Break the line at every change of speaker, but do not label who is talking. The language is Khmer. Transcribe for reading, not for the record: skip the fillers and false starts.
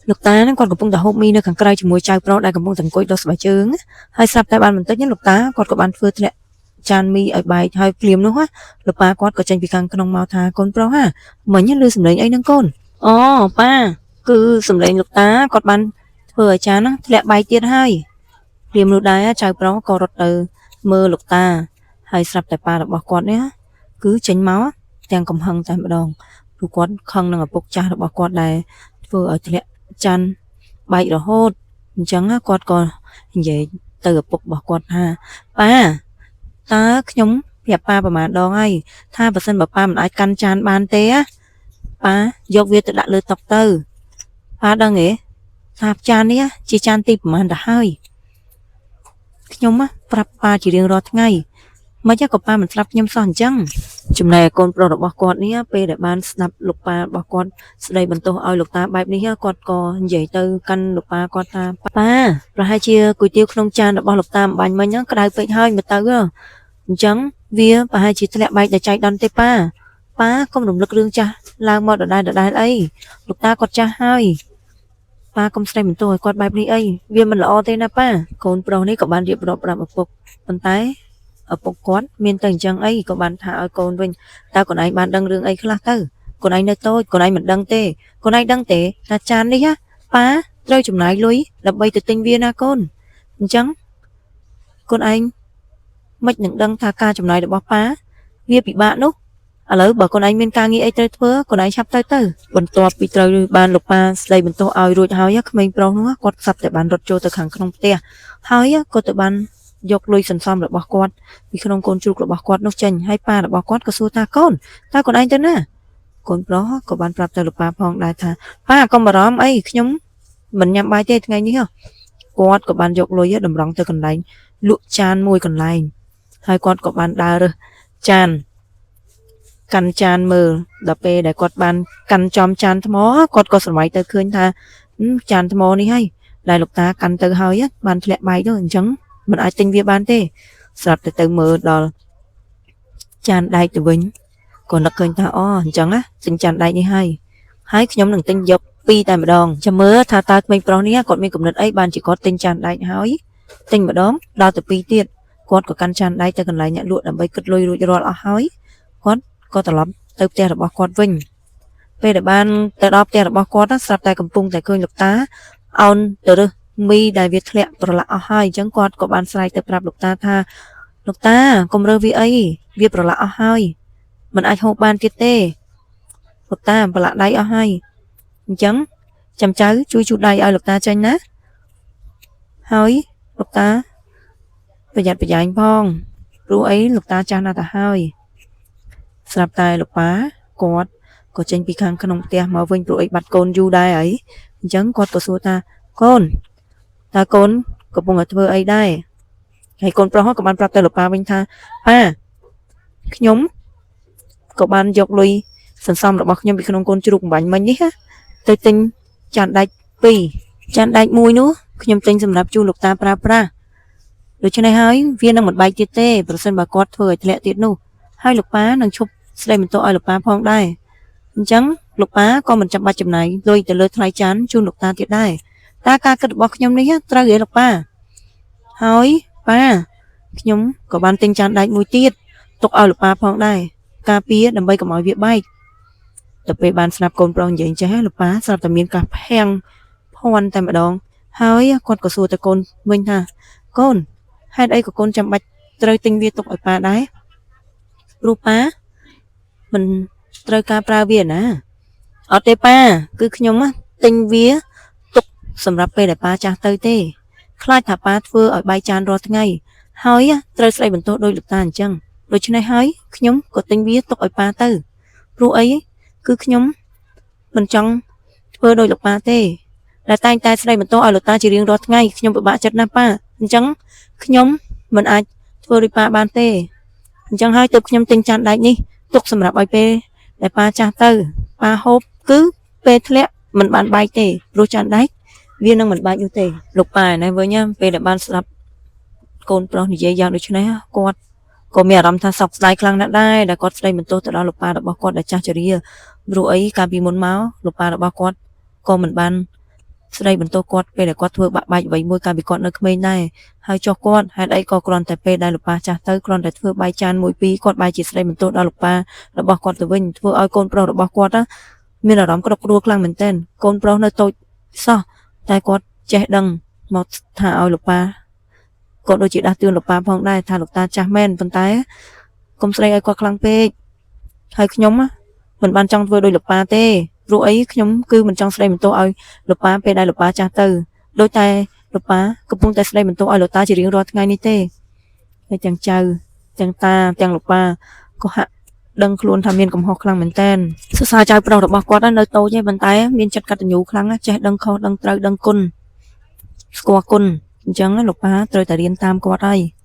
លោកតាហ្នឹងគាត់កំពុងតែហូបមីនៅខាងក្រៅជាមួយចៅប្រុសដែលកំពុងតែអង្គុយដោះស្បែកជើងណាហើយស្រាប់តែបានបន្តិចហ្នឹងលោកតាគាត់ក៏បានធ្វើធ្លាក់ចានមីឲ្យបែកហើយភ្លាមនោះណាលោកប៉ាគាត់ក៏ចេញពីខាងក្នុងមកថាកូនប្រុសហ่าមិញឮសំឡេងអីហ្នឹងកូនអូប៉ាគឺសំឡេងលោកតាគាត់បានធ្វើឲ្យចានហ្នឹងធ្លាក់បែកទៀតហើយភ្លាមនោះដែរចៅប្រុសក៏រត់ទៅមើលលោកតាហើយស្រាប់តែប៉ារបស់គាត់នេះគឺចេញមកទាំងកំហឹងតែម្ដងព្រោះគាត់ខឹងនឹងឪពុកចាស់របស់គាត់ដែលធ្វើឲ្យធ្លាក់ចានបែករហូតអញ្ចឹងគាត់ក៏និយាយទៅឪពុករបស់គាត់ថាប៉ាតើខ្ញុំប្រាប់ប៉ាប្រហែលដងហើយថាបើសិនបើប៉ាមិនអាចកាន់ចានបានទេណាប៉ាយកវាទៅដាក់លើតុទៅប៉ាដឹងទេថាចាននេះជាចានទីប្រហែលទៅហើយខ្ញុំប្រាប់ប៉ាជារៀងរាល់ថ្ងៃមិនក៏ប៉ាមិនស្ដាប់ខ្ញុំសោះអញ្ចឹងចំណែកកូនប្រុសរបស់គាត់នេះពេលដែលបានស្ដាប់លោកប៉ារបស់គាត់ស្ដីបន្ទោសឲ្យលោកតាបែបនេះគាត់ក៏និយាយទៅកាន់លោកប៉ាគាត់ថាប៉ាប្រហែលជាគុយទាវក្នុងចានរបស់លោកតាអំបាញ់មិញក្តៅពេកហើយមើលទៅអញ្ចឹងវាប្រហែលជាធ្លាក់បែកតែចៃដន្យទេប៉ាប៉ាកុំរំលឹករឿងចាស់ឡើងមកដដែលដដែលអីលោកតាគាត់ចាស់ហើយប៉ាកុំស្ដីបន្ទោសឲ្យគាត់បែបនេះអីវាមិនល្អទេណាប៉ាកូនប្រុសនេះក៏បានរៀបរាប់ប្រាប់ឪពុកប៉ុន្តែឪពុកគាត់មានទៅអញ្ចឹងអីក៏បានថាឲ្យកូនវិញតើកូនឯងបានដឹងរឿងអីខ្លះទៅកូនឯងនៅតូចកូនឯងមិនដឹងទេកូនឯងដឹងទេថាចាននេះប៉ាត្រូវចំណាយលុយដើម្បីទៅទិញវាណាកូនអញ្ចឹងកូនឯងមិននឹងដឹងថាការចំណាយរបស់ប៉ាវាពិបាកនោះឥឡូវបើកូនឯងមានការងារអីត្រូវធ្វើកូនឯងឆាប់ទៅទៅបន្ទាប់ពីត្រូវបានលោកប៉ាស្ដីបន្ទោសឲ្យរួចហើយក្មេងប្រុសនោះគាត់ស្រាប់តែបានរត់ចូលទៅខាងក្នុងផ្ទះហើយក៏ទៅបានយកលុយសន្សំរបស់គាត់ពីក្នុងកូនជ្រូករបស់គាត់នោះចេញហើយប៉ារបស់គាត់ក៏សួរថាកូនតើកូនឯងទៅណាកូនប្រុសក៏បានប្រាប់ទៅលោកប៉ាផងដែរថាប៉ាកុំបារម្ភអីខ្ញុំមិនញ៉ាំបាយទេថ្ងៃនេះគាត់ក៏បានយកលុយតម្រង់ទៅកន្លែងលក់ចានមួយកន្លែងហើយគាត់ក៏បានដើររើសចានកាន់ចានមើលដល់ពេលដែលគាត់បានកាន់ចំចានថ្មគាត់ក៏ស្រមៃទៅឃើញថាចានថ្មនេះហើយដែលលោកតាកាន់ទៅហើយបានធ្លាក់បែកទៅអញ្ចឹងមិនអាចទិញវាបានទេស្រាប់តែទៅមើលដល់ចានដែកទៅវិញក៏នឹកឃើញថាអូអញ្ចឹងណាទិញចានដែកនេះហើយហើយខ្ញុំនឹងទិញយកពីរតែម្ដងចាំមើលថាតើក្មេងប្រុសនេះគាត់មានគំនិតអីបានជាគាត់ទិញចានដែកហើយទិញម្ដងដល់ទៅពីរទៀតគាត់ក៏កាន់ចានដែកទៅកន្លែងអ្នកលក់ដើម្បីគិតលុយរួចរាល់អស់ហើយគាត់ក៏ត្រឡប់ទៅផ្ទះរបស់គាត់វិញពេលដែលបានទៅដល់ផ្ទះរបស់គាត់ស្រាប់តែកំពុងតែឃើញលោកតាអោនទៅរើសមីដែលវាធ្លាក់ប្រឡាក់អស់ហើយអញ្ចឹងគាត់ក៏បានស្រែកទៅប្រាប់លោកតាថាលោកតាកុំរើសវាអីវាប្រឡាក់អស់ហើយមិនអាចហូបបានទៀតទេលោកតាប្រឡាក់ដៃអស់ហើយអញ្ចឹងចាំចៅជួយជូតដៃឲ្យលោកតាចេញណាហើយលោកតាប្រយ័ត្នប្រយែងផងព្រោះអីលោកតាចាស់ណាស់ទៅហើយស្រាប់តែលោកប៉ាគាត់ក៏ចេញពីខាងក្នុងផ្ទះមកវិញព្រោះអីបាត់កូនយូរដែរអីអញ្ចឹងគាត់ក៏សួរថាកូនតើកូនកំពុងតែធ្វើអីដែរហើយកូនប្រុសក៏បានប្រាប់ទៅលោកប៉ាវិញថាប៉ាខ្ញុំក៏បានយកលុយសន្សំរបស់ខ្ញុំពីក្នុងកូនជ្រូកអំបញ្ញមិញនេះទៅទិញចានដែកពីរចានដែកមួយនោះខ្ញុំទិញសម្រាប់ជូនលោកតាប្រើប្រាស់ដូច្នេះហើយវានឹងមិនបែកទៀតទេប្រសិនបើគាត់ធ្វើឲ្យធ្លាក់ទៀតនោះហើយលោកប៉ានឹងឈប់ស្ដីបន្ទោសឲ្យលោកប៉ាផងដែរអញ្ចឹងលោកប៉ាក៏មិនចាំបាច់ចំណាយលុយទៅលើថ្លៃចានជូនលោកតាទៀតដែរតើការគិតរបស់ខ្ញុំនេះត្រូវទេលោកប៉ាហើយប៉ាខ្ញុំក៏បានទិញចានដែកមួយទៀតទុកឲ្យលោកប៉ាផងដែរការពារដើម្បីកុំឲ្យវាបែកទៅពេលបានស្ដាប់កូនប្រុសនិយាយចេះលោកប៉ាស្រាប់តែមានការភាំងភ័ន្តតែម្ដងហើយគាត់ក៏សួរទៅកូនវិញថាកូនហេតុអីក៏កូនចាំបាច់ត្រូវទិញវាទុកឲ្យប៉ាដែរព្រោះប៉ាមិនត្រូវការប្រើវាណាអត់ទេប៉ាគឺខ្ញុំទិញវាទុកសម្រាប់ពេលដែលប៉ាចាស់ទៅទេខ្លាចថាប៉ាធ្វើឲ្យបែកចានរាល់ថ្ងៃហើយត្រូវស្ដីបន្ទោសដោយលោកតាអញ្ចឹងដូច្នេះហើយខ្ញុំក៏ទិញវាទុកឲ្យប៉ាទៅព្រោះអីគឺខ្ញុំមិនចង់ធ្វើដោយលោកប៉ាទេដែលតែងតែស្ដីបន្ទោសឲ្យលោកតាជារៀងរាល់ថ្ងៃខ្ញុំពិបាកចិត្តណាស់ប៉ាអញ្ចឹងខ្ញុំមិនអាចធ្វើដូចប៉ាបានទេអញ្ចឹងហើយទើបខ្ញុំទិញចានដែកនេះទុកសម្រាប់ឲ្យពេលដែលប៉ាចាស់ទៅប៉ាហូបគឺពេលធ្លាក់មិនបានបែកទេព្រោះចានដែកវានឹងមិនបែកនោះទេលោកប៉ាឯនេះវិញពេលដែលបានស្ដាប់កូនប្រុសនិយាយយ៉ាងដូចនេះគាត់ក៏មានអារម្មណ៍ថាសោកស្ដាយខ្លាំងណាស់ដែរដែលគាត់ស្ដីបន្ទោសទៅដល់លោកប៉ារបស់គាត់ដែលចាស់ជរាព្រោះអីកាលពីមុនមកលោកប៉ារបស់គាត់ក៏មិនបាន ស្ដីបន្ទោសគាត់ពេលដែលគាត់ធ្វើបាក់បែកអ្វីមួយកាលពីគាត់នៅក្មេងដែរហើយចុះគាត់ហេតុអីក៏គ្រាន់តែពេលដែលលោកប៉ាចាស់ទៅគ្រាន់តែធ្វើបាយចានមួយពីរគាត់បែរជាស្ដីបន្ទោសដល់លោកប៉ារបស់គាត់ទៅវិញធ្វើឲ្យកូនប្រុសរបស់គាត់ណាមានអារម្មណ៍ក្តុកក្តួលខ្លាំងមែនទែនកូនប្រុសនៅតូចសោះតែគាត់ចេះដឹងមកថាឲ្យលោកប៉ាគាត់ដូចជាដាស់តឿនលោកប៉ាផងដែរថាលោកតាចាស់មែនប៉ុន្តែកុំស្ដីឲ្យគាត់ខ្លាំងពេកហើយខ្ញុំណាមិនបានចង់ធ្វើដោយលោកប៉ាទេព្រោះអីខ្ញុំគឺមិនចង់ស្ដីបន្ទោសឲ្យលោកប៉ាពេលដែលលោកប៉ាចាស់ទៅដូចតែលោកប៉ាកំពុងតែស្ដីបន្ទោសឲ្យលោកតាជារៀងរាល់ថ្ងៃនេះទេហើយទាំងចៅទាំងតាទាំងលោកប៉ាក៏ហាក់ដឹងខ្លួនថាមានកំហុសខ្លាំងមែនទែនសរសើរចៅប្រុសរបស់គាត់ណានៅតូចទេប៉ុន្តែមានចិត្តកតញ្ញូខ្លាំងណាស់ចេះដឹងខុសដឹងត្រូវដឹងគុណស្គាល់គុណអញ្ចឹងណាលោកប៉ាត្រូវតែរៀនតាមគាត់ហើយ។